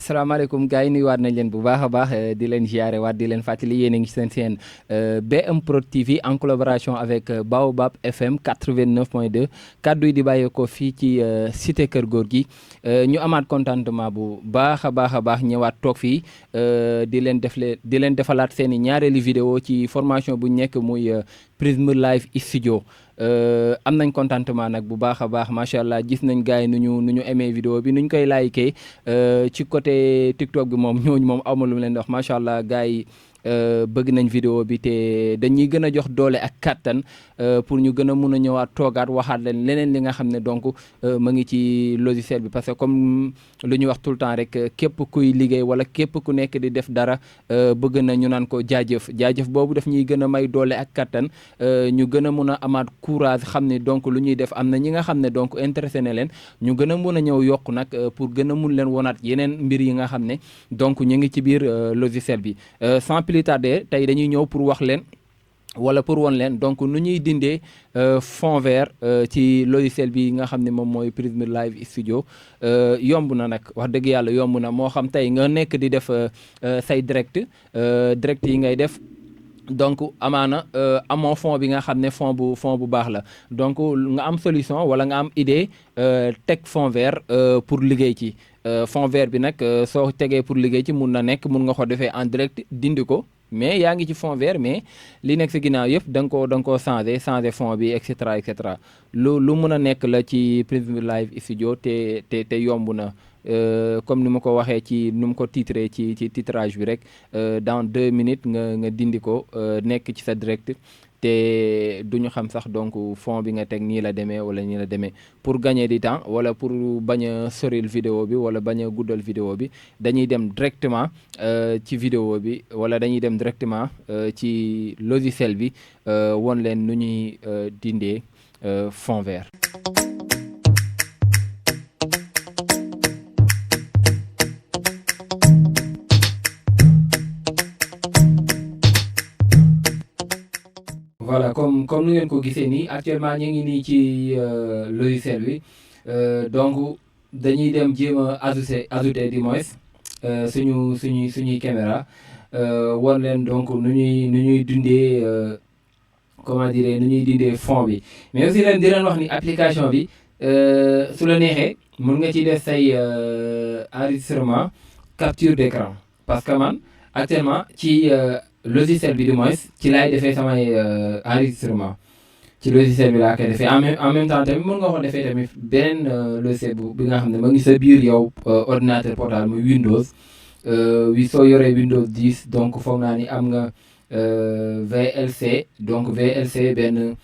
salaamaaleykum gars yi nuyuwaat nañ leen bu baax a baax di leen ziare waat di leen fàttali yéen a ngi seen BM Prod TV en collaboration avec Baobab FM 89.2 kaddu yi di bàyyeekoo fii ci cité Kër Góor gi ñu amaat contentement bu baax a baax ñëwaat toog fii di leen defalaat seen i ñaareelu vidéo ci formation bu nekk muy Prism Live Studio. am nañ contentement nag bu baax a baax macha allah gis nañ gars yi nu ñu aimé vidéo bi nu ñu koy liké ci côté TikTok bi moom ñooñu moom awma lu leen di wax macha allah gars yi bëgg nañ vidéo bi te dañuy gën a jox doole ak kattan pour ñu gën a mun a ñëwaat toogaat waxaat leen leneen li nga xam ne donc ma ngi ci logiciel bi parce que comme lu ñuy wax tout le temps rek képp kuy liggéey wala képp ku nekk di def dara bëgg na ñu naan ko jaajëf boobu daf ñuy gën a may doole ak kattan ñu gën a mun a amaat courage xam ne donc lu ñuy def am na ñi nga xam ne donc intéressé na leen ñu gën a mun a ñëw yokk nag pour gën a mun leen wonaat yeneen mbir yi nga xam ne donc ñu ngi ci biir logiciel bi sans plus tarder tey dañuy ñëw pour wax leen wala pour won leen donc nu ñuy dindee fond vert ci logiciel bi nga xam ne moom mooy Prism Live Studio yomb na nag wax dëgg yàlla yomb na moo xam tey nga nekk di def say direct yi ngay def donc amaana amoo fond bi nga xam ne fond bu baax la donc nga am solution wala nga am idée teg fond vert pour liggéey ci fond vert bi nag soo tegee pour liggéey ci mun na nekk mun nga ko defee en direct dindi ko mais yaa ngi ci fond vert mais li nekk si ginnaaw yëpp da nga koo changé fond bi et cetera lu mun a nekk la ci Prism Live Studio te yomb na comme ni ma ko waxee ci nu mu ko titré ci titrage bi rek dans 2 minutes nga dindi ko nekk ci sa direct te duñu xam sax donc fond bi nga teg nii la demee wala nii la demee pour gagner du temps wala pour bañ a soril vidéo bi wala bañ a guddal vidéo bi dañuy dem directement ci vidéo bi wala dañuy dem directement ci logiciel bi won leen nu ñuy dindee fond vert. voilà comme nu ngeen ko gisee nii actuellement ñu ngi nii ci logiciel bi donc dañuy dem jéem a ajouter du moins suñuy caméra won leen donc nu ñuy dindee comment dire nu ñuy dindee fond bi mais aussi leen di leen wax ni application bi su la neexee mën nga ci def say enregistrement capture d'écran parce que man actuellement ci logiciel bi du moins ci laay defee samay enregistrement ci logiciel bi laa koy defee en même temps tamit mën nga ko defee tamit beneen logiciel bi nga xam ne ma ngi sa biir yow ordinateur portable muy Windows soo yoree Windows 10 donc foog naa ni am nga VLC donc VLC benn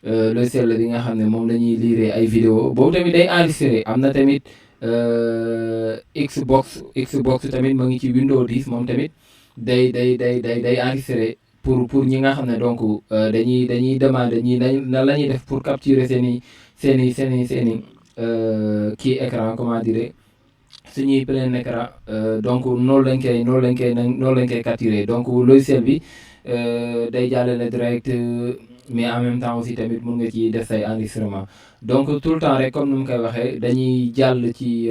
logiciel la bi nga xam ne moom la ñuy lire ay vidéo boobu tamit day enregistré am na tamit Xbox tamit ma ngi ci Windows 10 moom tamit day enregistré pour ñi nga xam ne donc dañuy demander ñi nan la ñuy def pour capturer seen i kii écran comment dire suñuy plein écran donc noonu lañ koy capturer donc logiciel bi day jàllale direct mais en même temps aussi tamit mun nga ci def say enregistrement donc tout le temps rek comme nu mu koy waxee dañuy jàll ci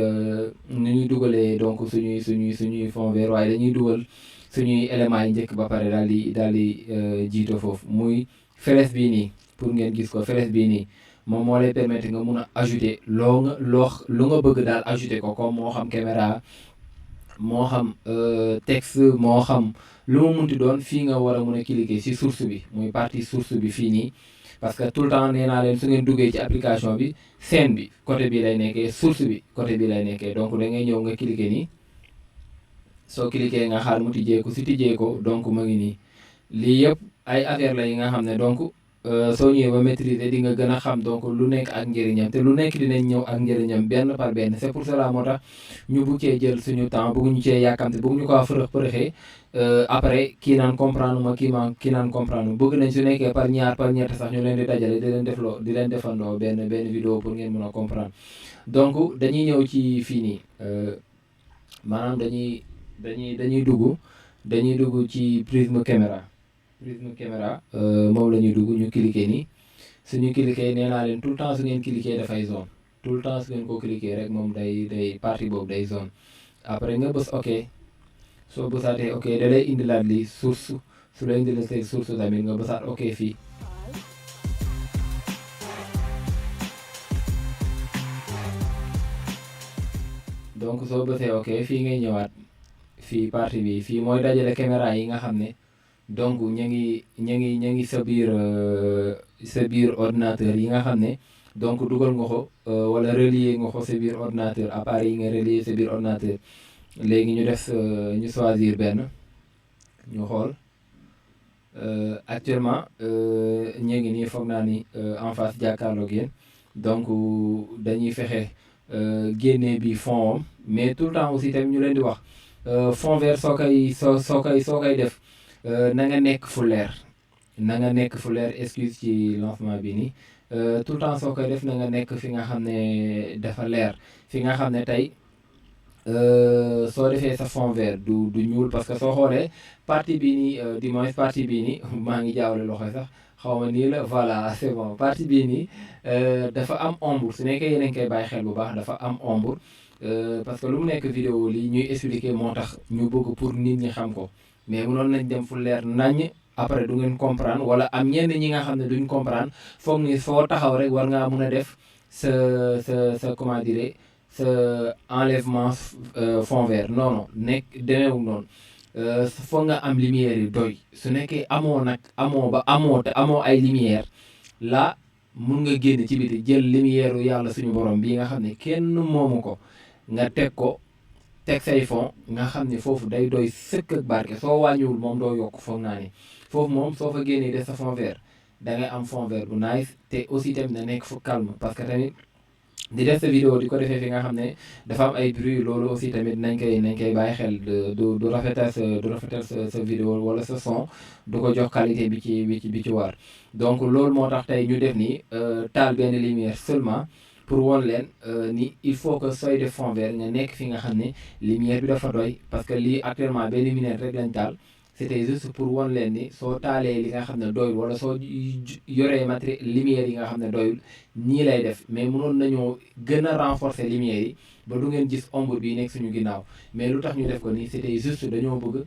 nu ñuy dugalee donc suñuy fond vert waaye dañuy dugal suñuy éléments yi njëkk ba pare daal di jiito foofu muy flèche bii nii pour ngeen gis ko flèche bii nii moom moo lay permettre nga mun a ajouter lu nga bëgg daal ajouter ko comme moo xam caméra moo xam texte moo xam lu mu munti doon fii nga war a mun a cliquer ci source bi muy partie source bi fii nii parce que tout le temps nee naa leen su ngeen duggee ci application bi scène bi côté bi lay nekkee source bi côté bi lay nekkee donc da ngay ñëw nga cliquer nii soo cliquer nga xaar mu tijjee ko si tijjee ko donc ma ngi nii lii yëpp ay affaire la yi nga xam ne donc soo ñëwee ba maîtriser di nga gën a xam donc lu nekk ak njëriñam te lu nekk dinañ ñëw ak njëriñam benn par benn c'est pour cela moo tax ñu bëgg cee jël suñu temps bëgguñu cee yàkkamte bëgguñu ko përëxee après kii naan comprendre ma kii naan comprendre bëgg nañ su nekkee par ñett sax ñu leen di dajale di leen defandoo benn vidéo pour ngeen mën a comprendre donc dañuy ñëw ci fii nii maanaam dañuy dugg ci Prism caméra moom la ñuy dugg ñu cliquer nii suñu cliquer nee naa leen tout le temps su ngeen cliquer dafay zone tout le temps su ngeen ko cliquer rek moom day partie boobu day zone après nga bës ok soo bësaatee ok da lay indilaat li source su lay indilatee source tamit nga bësaat ok fii donc soo bësee ok fii ngay ñëwaat fii partie bi fii mooy dajale caméra yi nga xam ne donc ñu ngi sa biir ordinateur yi nga xam ne donc dugal nga ko wala relier nga ko sa biir ordinateur appareil yi nga relier sa biir ordinateur léegi ñu def ñu choisir benn ñu xool actuellement ñu ngi nii foog naa ni en face jàkkaarloog yéen donc dañuy fexe génnee bi fond mais tout le temps aussi tamit ñu leen di wax fond vert soo koy def na nga nekk fu leer excuse ci lancement bi nii tout le temps soo koy def na nga nekk fi nga xam ne dafa leer fi nga xam ne tey soo defee sa fond vert du ñuul parce que soo xoolee partie bii nii du moins partie bii nii maa ngi jaawale loxo sax xaw ma nii la voilà c'est bon partie bii nii dafa am ombre su nekkee yéen a ngi koy bàyyi xel bu baax dafa am ombre parce que lu mu nekk vidéo li ñuy expliquer moo tax ñu bëgg pour nit ñi xam ko mais mënoon nañ dem fu leer naññ après du ngeen comprendre wala am ñenn ñi nga xam ne duñ comprendre foog ni foo taxaw rek war ngaa mun a def sa comment dire sa enlèvement fond vert non nekk demeewul noonu foog nga am lumière yi doy su nekkee amoo te amoo ay lumière là mun nga génn ci biti jël lumière yàlla suñu borom bii nga xam ne kenn moomu ko nga teg say fond nga xam ne foofu day doy sëkk ak barke soo wàññiwul moom doo yokk foog naa ne foofu moom soo fa génnee def sa fond vert da ngay am fond vert bu nice te aussi tamit na nekk fu calme parce que tamit di def sa vidéo di ko defee fi nga xam ne dafa am ay bruit loolu aussi tamit nañ koy bàyyi xel du rafetal sa vidéo wala sa son du ko jox qualité bi ci war donc loolu moo tax tey ñu def ni taal benn lumière seulement pour woon leen ni il faut que sooy def fond vert nga nekk fi nga xam ne lumière bi dafa doy parce que lii actuellement benn minute rek lañ taal c'était juste pour woon leen ni soo taalee li nga xam ne doyul wala soo yoree matériel lumière yi nga xam ne doyul nii lay def mais mënoon nañoo gën a renforcer lumière yi ba du ngeen gis ombre bi nekk suñu ginnaaw mais lu tax ñu def ko nii c'était juste dañoo bëgg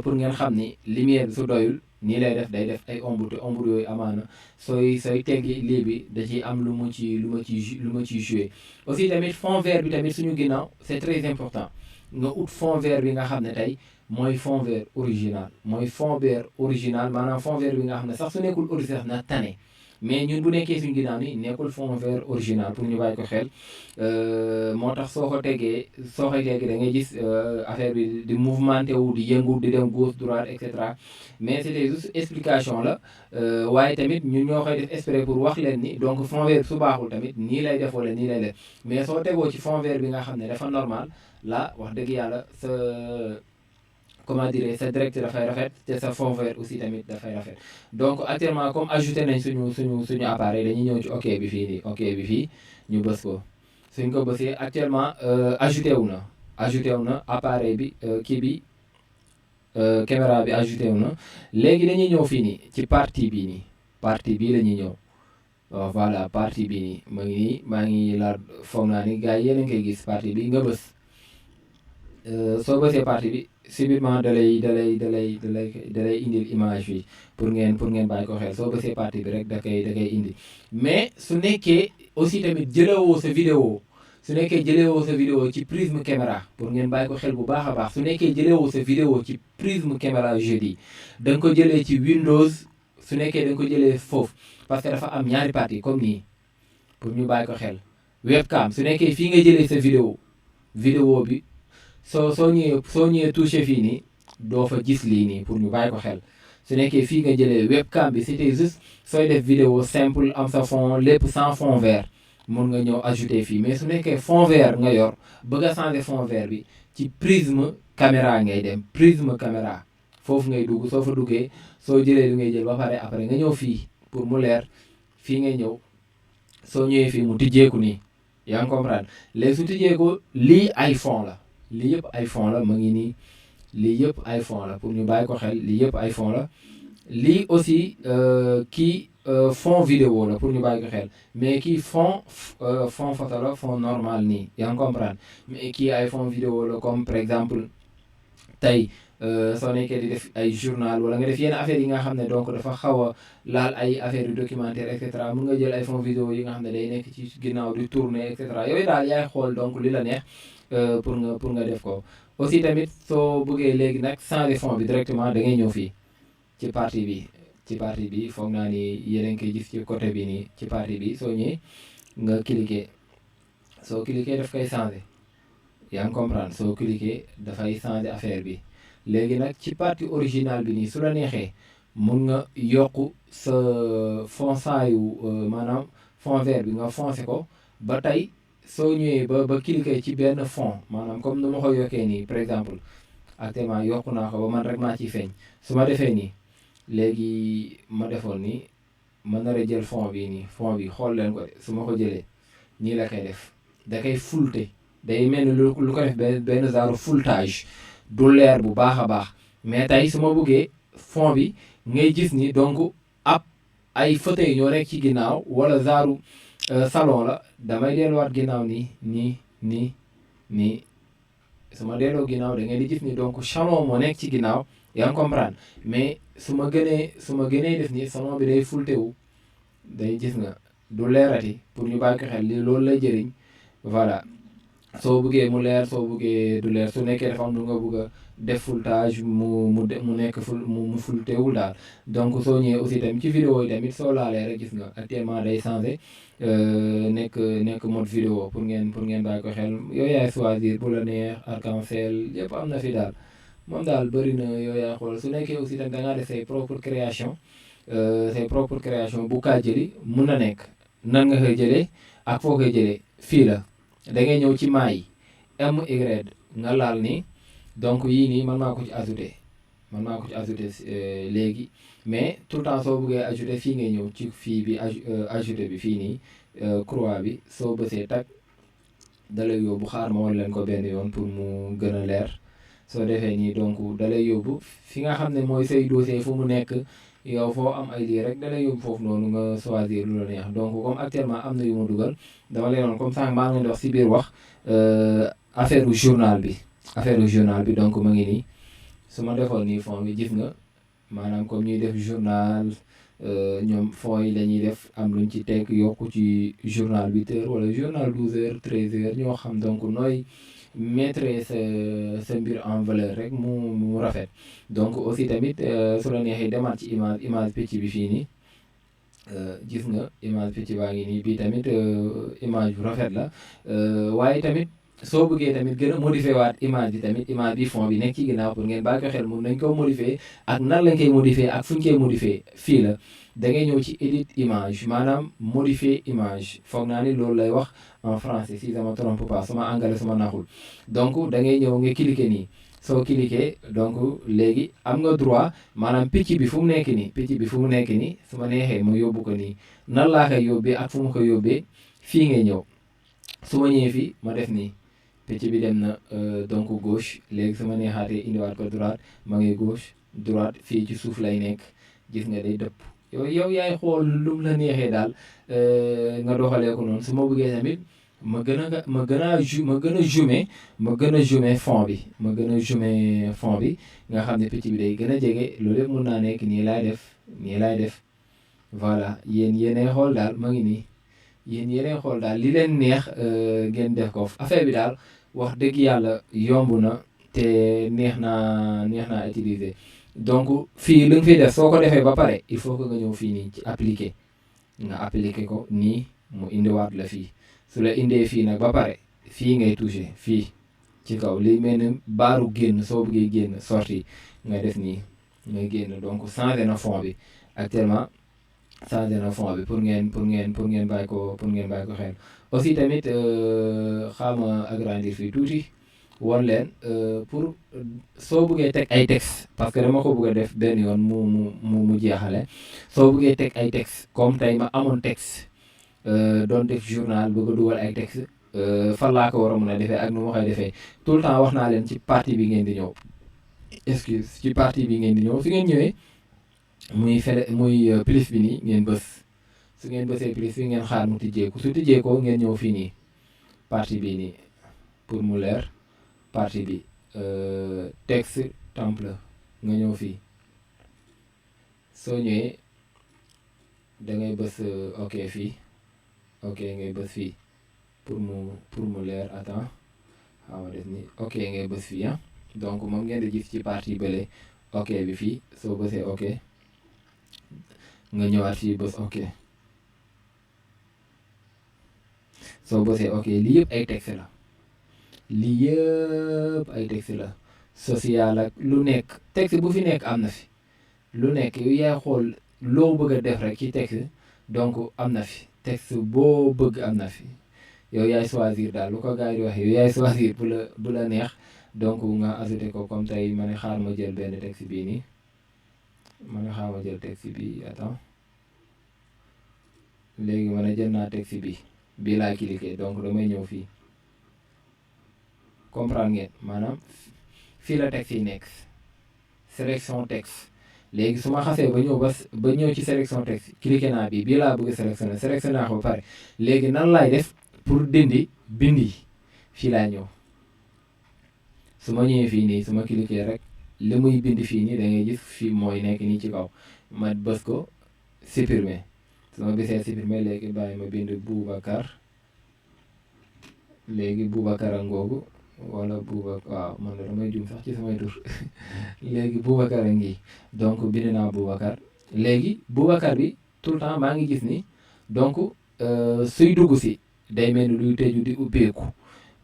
pour ngeen xam ni lumière bi su doyul nii lay def day def ay ombre te ombre yooyu amaana sooy teggi lii bi da ciy am lu ma ciy joué aussi tamit fond vert bi tamit suñu ginnaaw c'est très important nga ut fond vert bi nga xam ne tey mooy fond vert original maanaam fond vert bi nga xam ne sax su nekkul original na tane mais ñun bu nekkee suñu ginnaaw ni nekkul fond vert original pour ñu bàyyi ko xel moo tax soo koy teggee da ngay gis affaire bi di mouvementé wu di yëngu di dem gauche droite et cetera mais c'était juste explication la waaye tamit ñun ñoo koy def exprès pour wax leen ni donc fond vert su baaxul tamit nii lay def wala nii lay def mais soo tegoo ci fond vert bi nga xam ne dafa normal la wax dëgg yàlla comment dire sa direct dafay rafet te sa fond vert aussi tamit dafay rafet donc actuellement comme ajouté nañ suñu appareil dañuy ñëw ci ok bi fii nii ok bi fii ñu bës ko suñ ko bësee actuellement ajouté wu na appareil bi kii bi caméra bi ajouté wu na léegi dañuy ñëw fii nii ci partie bii la ñuy ñëw voilà partie bii nii maa ngi la foog naa ni gars yi yéen a ngi koy gis partie bi nga bës soo bësee partie bi subitement da lay indil image bi pour ngeen bàyyi ko xel soo bësee partie bi rek da koy indi mais su nekkee aussi tamit jëlewoo sa vidéo ci prisme caméra pour ngeen bàyyi ko xel bu baax a baax su nekkee jëlewoo sa vidéo ci prisme caméra jeudi da nga ko jëlee ci Windows su nekkee da nga ko jëlee foofu parce que dafa am ñaari partie comme nii pour ñu bàyyi ko xel webcam su nekkee fii nga jëlee sa vidéo bi soo ñëwee touché fii nii doo fa gis lii nii pour ñu bàyyi ko xel su nekkee fii nga jëlee webcam bi c'était juste sooy def vidéo simple am sa fond lépp sans fond vert mun nga ñëw ajouter fii mais su nekkee fond vert nga yor bëgg a changer fond vert bi ci prisme caméra ngay dem prisme caméra foofu ngay dugg soo fa duggee soo jëlee lu ngay jël ba pare après nga ñëw fii pour mu leer fii ngay ñëw soo ñëwee fii mu tijjeeku nii yaa ngi comprendre léegi su tijjeeku lii ay fond la lii yëpp ay fond la ma ngi nii lii yëpp ay fond la pour ñu bàyyi ko xel lii yëpp ay fond la lii aussi kii fond vidéo la pour ñu bàyyi ko xel mais kii fond photo la fond normal nii yaa ngi comprendre mais kii ay fond vidéo la comme par exemple tey soo nekkee di def ay journal wala nga def yenn affaires yi nga xam ne donc dafa xaw a laal ay affaires yu documentaire et cetera mun nga jël ay fond vidéo yi nga xam ne day nekk ci ginnaaw di tourner et cetera yooyu daal yaay xool donc li la neex pour nga def ko aussi tamit soo bëggee léegi nag changer fond bi directement da ngay ñëw fii ci partie bi foog naa ni yéen a ngi koy gis ci côté bi nii ci partie bi soo ñëwee nga cliquer daf koy changer yaa ngi comprendre soo cliquer dafay changer affaire bi léegi nag ci partie originale bi nii su la neexee mun nga yokk sa foncaayu maanaam fond vert bi nga foncé ko ba tey soo ñëwee ba cliquer ci benn fond maanaam comme nu ma ko yokkee nii par exemple actuellement yokku naa ko ba man rek maa ciy feeñ su ma defee nii léegi ma defoon nii ma nar a jël fond bi xool leen ko su ma ko jëlee nii la koy def da koy fulté day mel ni lu ko def benn genre fultage du leer bu baax a baax mais tey su ma bëggee fond bi ngay gis ni donc ay fauteuil ñoo nekk ci ginnaaw wala genre salon la damay delluwaat ginnaaw nii su ma delloo ginnaaw da ngay di gis ni donc salon moo nekk ci ginnaaw yaa ngi comprendre mais su ma gënee def nii salon bi day fulté wu day gis nga du leerati pour ñu bàyyi ko xel li loolu lay jëriñ voilà soo bëggee mu leer soo bëggee du leer su nekkee dafa am lu nga bëgg a def fultage mu nekk mu fulteewul daal donc soo ñëwee aussi tamit ci vidéo yi tamit soo laalee rek gis nga actuellement day changé nekk mode vidéo pour ngeen bàyyi ko xel yooyu yaay choisir bu la neex arc-en-ciel yëpp am na fi daal moom daal bëri na yooyu yaay xool su nekkee aussi tamit da ngaa def say propre création bu kaa jëli mun na nekk nan nga koy jëlee ak foo koy jëlee fii la da ngay ñëw ci maay MY nga laal ni donc yii nii man maa ko ci ajouté léegi mais tout le temps soo bëggee ajouté fii ngay ñëw ci fii bi ajouté bi fii nii croix bi soo bësee tag dalay yóbbu xaar ma woon leen ko benn yoon pour mu gën a leer soo defee nii donc dalay yóbbu fi nga xam ne mooy say dossier fu mu nekk yow foo am ay lii rek dalay yóbbu foofu noonu nga choisir lu la neex donc comme actuellement am na yu ma dugal dama leen comme sànq maa ngi leen di wax si biir wax affaire journal bi donc ma ngi nii su ma defoon nii fond bi gis nga maanaam comme ñuy def journal ñoom fond yi dañuy def am luñ ci teg yokku ci journal 8h wala journal 12h 13h ñoo xam donc nooy mettre sa mbir en valeur rek mu rafet donc aussi tamit su la neexee demaat ci image picc bi fii nii gis nga image picc baa ngi nii bii tamit image bu rafet la waaye tamit soo bëggee tamit gën a modifier waat image bi fond bi nekk ci ginnaaw pour ngeen bàyyi ko xel mun nañ ko modifier ak nan lañ koy modifier ak fu ñu koy modifier fii la da ngay ñëw ci edit image maanaam modifier image foog naa ni loolu lay wax en français si je me trompe pas sama anglais sama naxul donc da ngay ñëw nga cliquer nii soo cliquer donc léegi am nga droit maanaam picc bi fu mu nekk nii su ma neexee ma yóbbu ko nii nan laa koy yóbbee ak fu ma ko yóbbee fii ngay ñëw su ma ñëwee fii ma def nii picc bi dem na donc gauche léegi su ma neexaatee indiwaat ko droite ma ngi gauche droite fii ci suuf lay nekk gis nga day dëpp yow yaay xool lu mu la neexee daal nga doxalee ko noonu su ma bëggee tamit ma gën a zoomer fond bi nga xam ne picc bi day gën a jege loolu yëpp mun naa nekk nii laay def voilà yéenay xool daal ma ngi nii yéenay xool daal li leen neex ngeen def ko affaire bi daal wax dëgg yàlla yomb na te neex naa utiliser donc fii lu nga fiy def soo ko defee ba pare il faut que nga ñëw fii nii ci appliquer ko nii mu indiwaat la fii su la indee fii nag ba pare fii ngay toucher fii ci kaw li mel ni baaru génn soo bëggee génn sortie nga def nii ngay génn donc changé na fond bi actuellement changé na fond bi pour ngeen bàyyi ko xel aussi tamit xaama agrandir fii tuuti won leen pour soo bëggee teg ay texte parce que dama ko bëgg a def benn yoon mu jeexale soo bëggee teg ay texte comme tey ma amoon texte doon def journal bëgg a dugal ay texte fan laa ko war a mën a defee ak nu ma koy defee tout le temps wax naa leen ci partie bi ngeen di ñëw fi ngeen ñëwee muy plus bi nii ngeen bës su ngeen bësee plus bi ngeen xaar mu tijjeeku su tijjeekoo ngeen ñëw fii nii partie bii nii pour mu leer partie bi texte template nga ñëw fii soo ñëwee da ngay bës ok fii ok ngay bës fii pour mu leer attends xaw ma def ni ok ngay bës fii donc moom ngeen di gis ci partie bële ok bi fii soo bësee ok nga ñëwaat fii bës ok soo bësee ok lii yëpp ay texte la lii yëpp ay texte la social ak lu nekk texte bu fi nekk am na fi lu nekk yow yaay xool loo bëgg a def rek ci texte donc am na fi texte boo bëgg am na fi yow yaay choisir daal lu ko gars yi di wax yow yaay choisir bu la neex donc nga ajouté ko comme tey ma ne xaar ma jël benn texte bii nii ma ne xaar ma jël texte bi attends léegi ma ne jël naa texte bi bii laa cliqué donc damay ñëw fii comprendre ngeen maanaam fii la texte yi nekk sélection texte léegi su ma xasee ba ñëw ci sélection texte cliqué naa bii laa bëgg sélectionné naa ko ba pare léegi nan laay def pour dindi bind yi fii laa ñëw su ma ñëwee fii nii su ma cliqué rek li muy bind fii nii da ngay gis fii mooy nekk nii ci kaw ma bës ko supprimer su ma bisee supprimer léegi bàyyi ma bind Boubacar léegi Boubacar a ngoogu wala Boubacar waaw man la damay jum sax ci samay tur léegi Boubacar a ngi donc bind naa Boubacar léegi Boubacar bi tout le temps maa ngi gis ni donc suy dugg si day mel ni luy tëju di ubbeeku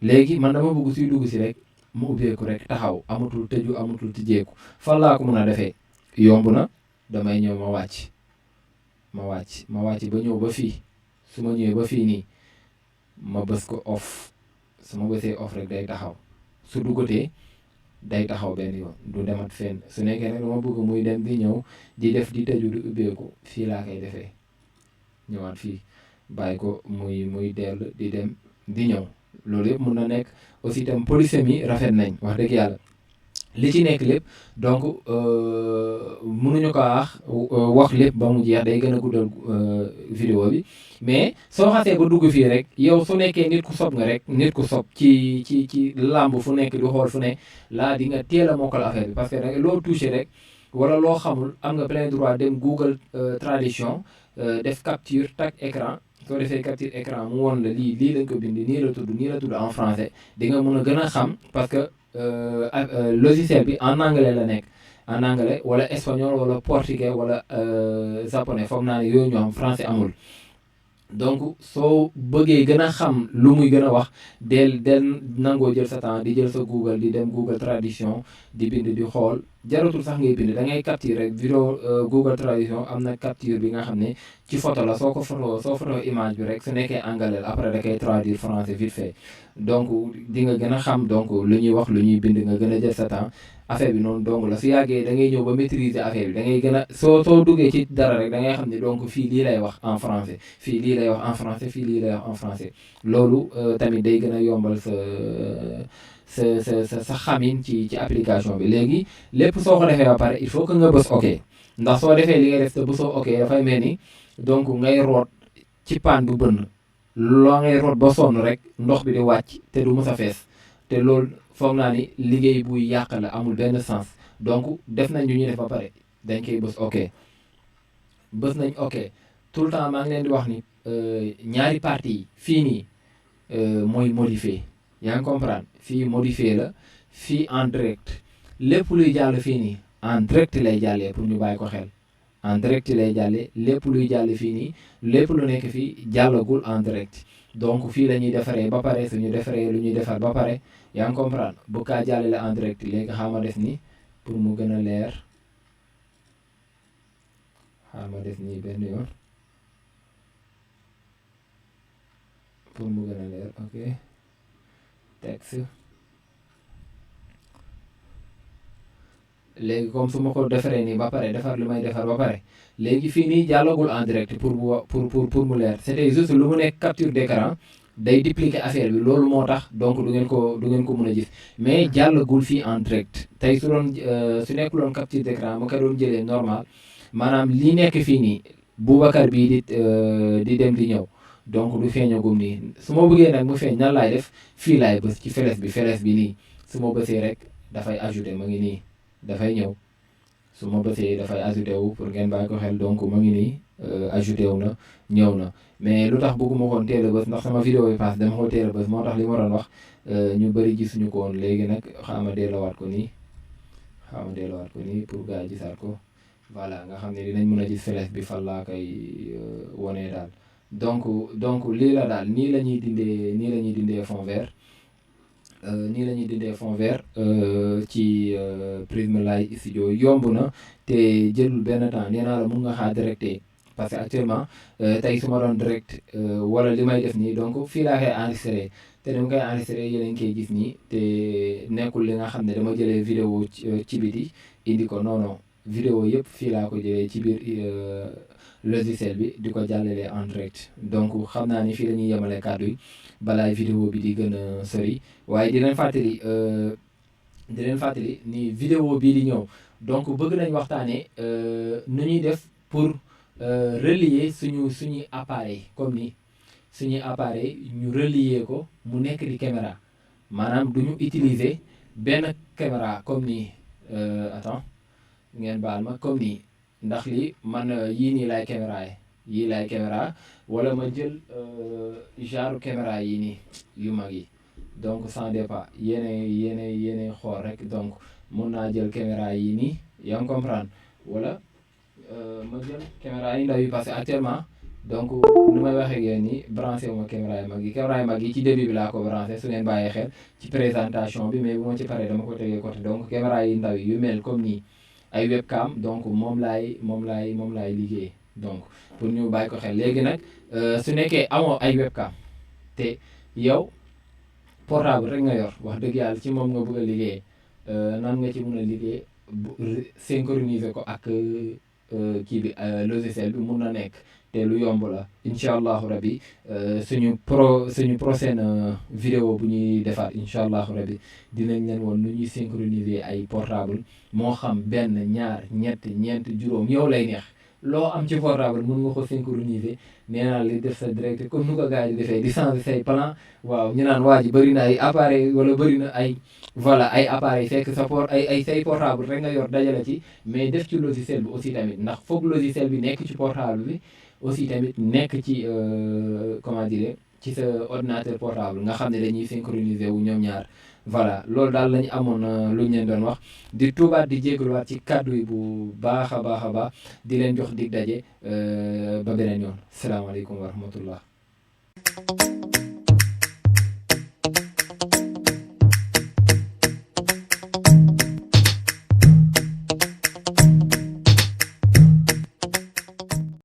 léegi man dama bëgg suy dugg si rek mu ubbeeku rek taxaw amatul tëju amatul tijjeeku fan laa ko mën a defee yomb na damay ñëw ma wàcc ba ñëw ba fii su ma ñëwee ba fii nii ma bës ko off su ma bësee off rek day taxaw su duggatee day taxaw benn yoon du demat fenn su nekkee nag dama bëgg muy dem di ñëw di def di tëju di ubbeeku fii laa koy defee ñëwaat fii bàyyi ko muy dellu di dem di ñëw loolu yëpp mun na nekk aussi itam polysémie yi rafet nañ wax dëgg yàlla li ci nekk lépp donc mënuñu ko wax lépp ba mu jeex day gën a guddal vidéo bi mais soo xasee ba dugg fii rek yow su nekkee nit ku sob nga rek nit ku sob ci làmb fu nekk di xool fu ne laa di nga teel a mokkal affaire bi parce que da loo touché rek wala loo xamul am nga plein droit dem Google traduction def capture tak écran soo defee capture écran mu woon la lii lañ ko bind nii la tudd en français di nga mën a gën a xam parce que logiciel bi en anglais la nekk en anglais wala espagnol wala portugais wala japonais foog naa ne yooyu ñu am français amul donc soo bëggee gën a xam lu muy gën a wax del nangoo jël sa temps di jël sa Google di dem Google traduction di bind di xool jaratul sax ngay bind da ngay capture rek vidéo Google traduction am na capture bi nga xam ne ci photo la soo photo image bi rek su nekkee anglais la après da koy traduire français vite fait donc di nga gën a xam donc lu ñuy wax lu ñuy bind nga gën a jël sa temps affaire bi noonu donc la su yàggee da ngay ñëw ba maîtriser affaire bi da ngay gën a soo duggee ci dara rek da ngay xam ne donc fii lii lay wax en français fii lii lay wax en français fii lii lay wax en français loolu tamit day gën a yombal sa xamin ci application bi léegi lépp soo ko defee ba pare il faut que nga bës ok ndax soo defee li ngay def te bësoo ok dafay mel ni donc ngay root ci paan bu bënn loo ngay root ba sonn rek ndox bi di wàcc te du mës a fees te loolu foog naa ni liggéey buy yàq la amul benn sens donc def nañ ñu ñuy def ba pare dañ koy bës ok bës nañ ok tout le temps maa ngi leen di wax ni ñaari parties yi fii nii mooy modifier yaa ngi comprendre fii modifier la fii en direct lépp luy jàll fii nii en direct lay jàllee pour ñu bàyyi ko xel en direct lay jàllee lépp luy jàll fii nii lépp lu nekk fii jàllagul en direct donc fii la ñuy defaree ba pare suñu defaree lu ñuy defar ba pare yaa ngi comprendre bu kaa jàllale en direct léegi xaama def ni pour mu gën a leer xaama def nii benn yoon pour mu gën a leer ok texte léegi comme su ma ko defaree nii ba pare defar lu may defar ba pare léegi fii nii jàllagul en direct pour mu leer c'était juste lu mu nekk capture d'écran day dupliquer affaire bi loolu moo tax donc du ngeen ko mën a gis mais jàllagul fii en direct tey su nekkuloon capture d'écran ma ko doon jëlee normal maanaam li nekk fii nii Boubacar bii di dem di ñëw donc du feeñagum nii su ma bëggee nag mu feeñ nan laay def fii laay bës ci feles bi nii su ma bësee rek dafay ajouté ma ngi nii dafay ñëw su ma bësee dafay ajouté wu pour ngeen bàyyi ko xel donc ma ngi nii ajouté wu na ñëw na mais lu tax bëgguma koon teel a bës ndax sama vidéo bi passe dama ko teel a bës moo tax li ma doon wax ñu bëri gisuñu ko woon léegi nag xaama delloowaat ko nii pour gars yi gisaat ko voilà nga xam ne dinañ mën a gis feles bi fan laa koy wonee daal donc lii la daal nii la ñuy dindee fond vert ci Prismlight Studio yomb na te jëlul benn temps nee naa la mun nga xaar directé parce que actuellement tey su ma doon direct wala li may def nii donc fii laa koy enregistré te ni mu koy enregistré yéen a ngi koy gis nii te nekkul li nga xam ne dama jëlee vidéo ci biti indi ko non vidéo yëpp fii laa ko jëlee ci biir logiciel bi di ko jàllale en direct donc xam naa ni fii la ñuy yemale kàddu yi balaay vidéo bi di gën a sori waaye di leen fàttali ni vidéo bii di ñëw donc bëgg nañ waxtaanee nu ñuy def pour relier suñuy appareil comme ni suñuy appareil ñu relier ko mu nekk di caméra maanaam du ñu utiliser benn caméra comme ni attends ngeen baal ma comme nii ndax lii man yii nii laay caméra wala ma jël genre caméra yii nii yu mag yi donc sans départ yéene xool rek donc mun naa jël caméra yii nii yaa ngi comprendre wala ma jël caméra yi ndaw yi parce que actuellement donc nu may waxee ak yéen nii branché wu ma caméra yu mag yi ci début bi laa ko branché su ngeen bàyyee xel ci présentation bi mais bu ma ci paree dama ko tegee côté donc caméra yi ndaw yi yu mel comme nii ay webcam donc moom laay liggéey donc pour ñu bàyyi ko xel léegi nag su nekkee amoo ay webcam te yow portable rek nga yor wax dëgg yàlla ci moom nga bëgg a liggéey nan nga ci mën a liggéey synchroniser ko ak kii bi logiciel bi mun na nekk te lu yomb la incha allahu rabi suñu prochaine vidéo bu ñuy defaat incha allahu rabi dinañ leen woon nu ñuy synchroniser ay portable moo xam benn ñaar ñett ñeent juróom yow lay neex loo am ci portable mun nga ko synchroniser nee naa li def sa direct comme nu ko gars yi di defee di changer say plan waaw ñu naan waa ji bëri na ay appareil wala bëri na ay voilà ay appareil fekk sa ay say portable rek nga yor dajale ci mais def ci logiciel bi aussi tamit ndax foog logiciel bi nekk ci portable bi aussi tamit nekk ci comment dire ci sa ordinateur portable nga xam ne dañuy synchroniser wu ñoom ñaar voilà loolu daal lañu amoon lu ñu leen doon wax di tuubaat di jégaluwaat ci kàddu yi bu baax a baax di leen jox dig daje ba beneen yoon salaamaaleykum wa rahmatullah